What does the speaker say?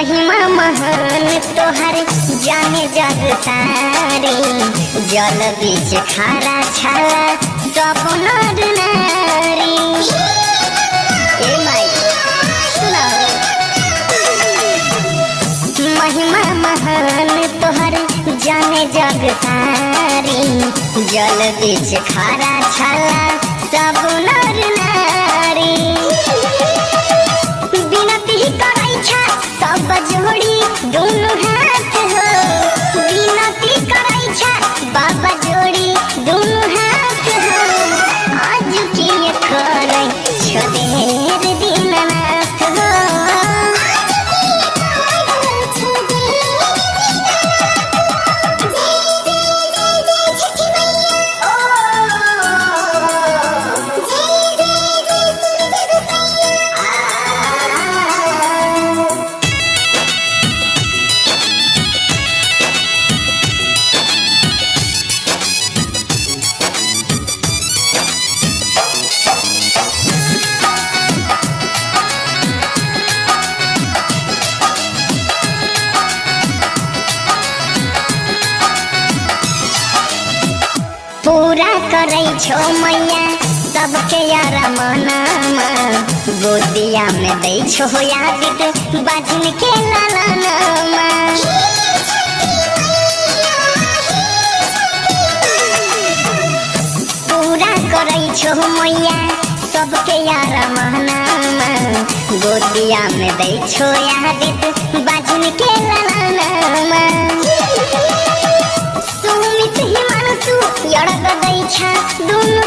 महिमा महान तोहर जाने जग सारी, जल बीच खारा छाला सब नर नारी। ए माई सुनाओ। महिमा महान तोहर जाने जग सारी, जल बीच खारा छाला सब नर नारी। बिनती करै छा सब जोड़ी दोनों हाथ हो, बिनती करै छा बाबा जोड़ी दोनों हाथ हो। आज की करै छो देर दीननाथ हो। पूरा करै छो मैया सबके यारा मनामा, गोदिया में दै छो यादित बाजिन के लालानामा। पूरा करै छो मैया सबके यारा मनामा, गोदिया में दै छो यादित बाजिन के लालानामा। सुमित हिमांशु यड़ग दै छा दुनु